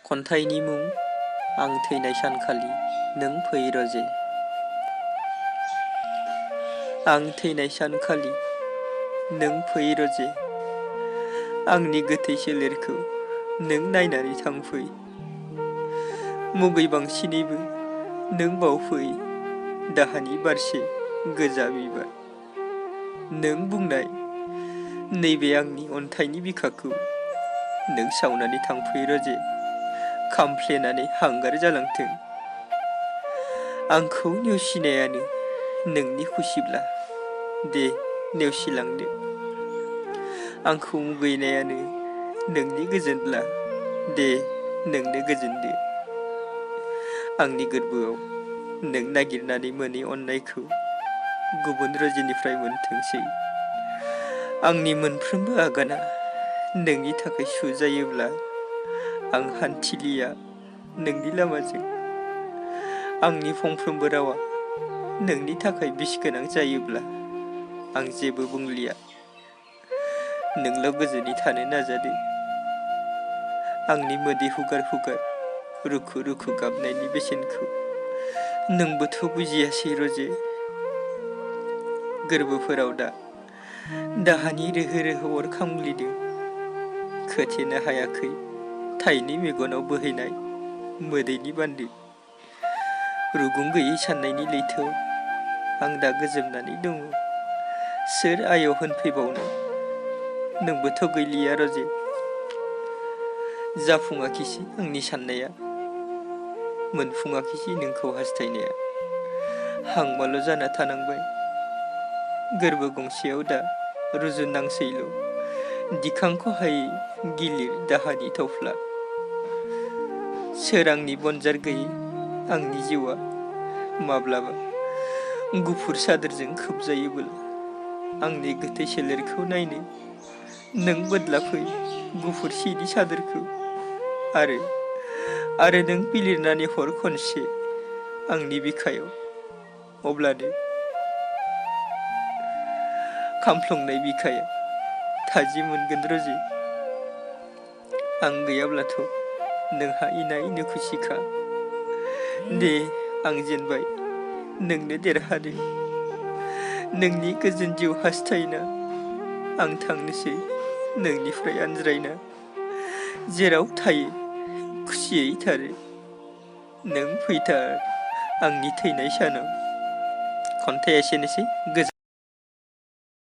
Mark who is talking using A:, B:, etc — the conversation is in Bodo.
A: खन्थाइनि मुं आं थैनाय सानखालि नों फै रजे। आं थैनाय सानखालि नों फै रजे। आंनि गोथै सोलेरखौ नों नायनानै थांफै। मुगै बांसिनैबो नों बावफै दाहानि बारसे गोजा बिबार। नों बुंनाय नैबे आंनि अन्थाइनि बिखाखौ नों सावनानै थांफै रजे, खामफ्लेनानै हांगार जालांथों। आंखौ नेवसिनायानो नोंनि खुसिब्ला दे नेवसिलांदो। आंखौ मुगैनायानो नोंनि गोजोनब्ला दे नोंनो गोजोनदो। आंनि गोरबोआव नों नागिरनानै मोनै अननायखौ गुबुन रजेनिफ्राय मोनथोंसै। आंनि मोनफ्रोमबो आगाना नोंनि थाखाय सुजायोब्ला आं हान्थिलिया नोंनि लामाजों। आंनि फंफ्रोमबो रावा नोंनि थाखाय बिस गोनां जायोब्ला आं जेबो बुंलिया, नोंल' गोजोनै थानो नाजादो। आंनि मोदै हुगार हुगार रुखु रुखु गाबनायनि बेसेनखौ नोंबोथ' बुजियासै रजे। गोरबोफोराव दा दाहानि रोहो रोहो अर खामग्लिदों। खोथेनो हायाखै थाइनै मेगनाव बोहैनाय मोदैनि बान्दो। रुगुं गैयै साननायनि लैथोआव आं दा गोजोमनानै दङ। सोर आय' होनफैबावनो नोंबोथ' गैलिया रजे। जाफुङाखिसै आंनि साननाया, मोनफुङाखिसै नोंखौ हास्थायनाया। हांमाल' जाना थानांबाय गोरबो गंसेयाव दा रुजुननांसैल' दिखांख'हायै गिलिर दाहानि थफ्ला। सोरांनि बनजार गैयै आंनि जिउआ माब्लाबा गुफुर सादोरजों खोबजायोबोला आंनि गोथै सोलेरखौ नायनो नों बोदलाफै गुफुर सिनि सादोरखौ आरो नों बिलिरनानै हर खनसे आंनि बिखायाव। अब्लानो खामफ्लंनाय बिखाया थाजिम मोनगोन रजे। आं गैयाब्लाथ' नोंहा इना इनो खुसिखा। दे आं जेनबाय नोंनो देरहादो। नोंनि गोजोन जिउ हास्थायना आं थांनोसै नोंनिफ्राय आनज्रायना। जेराव थायो खुसियै थारो नों फैथार आंनि थैनाय सानाव। खन्थाइया एसेनोसै।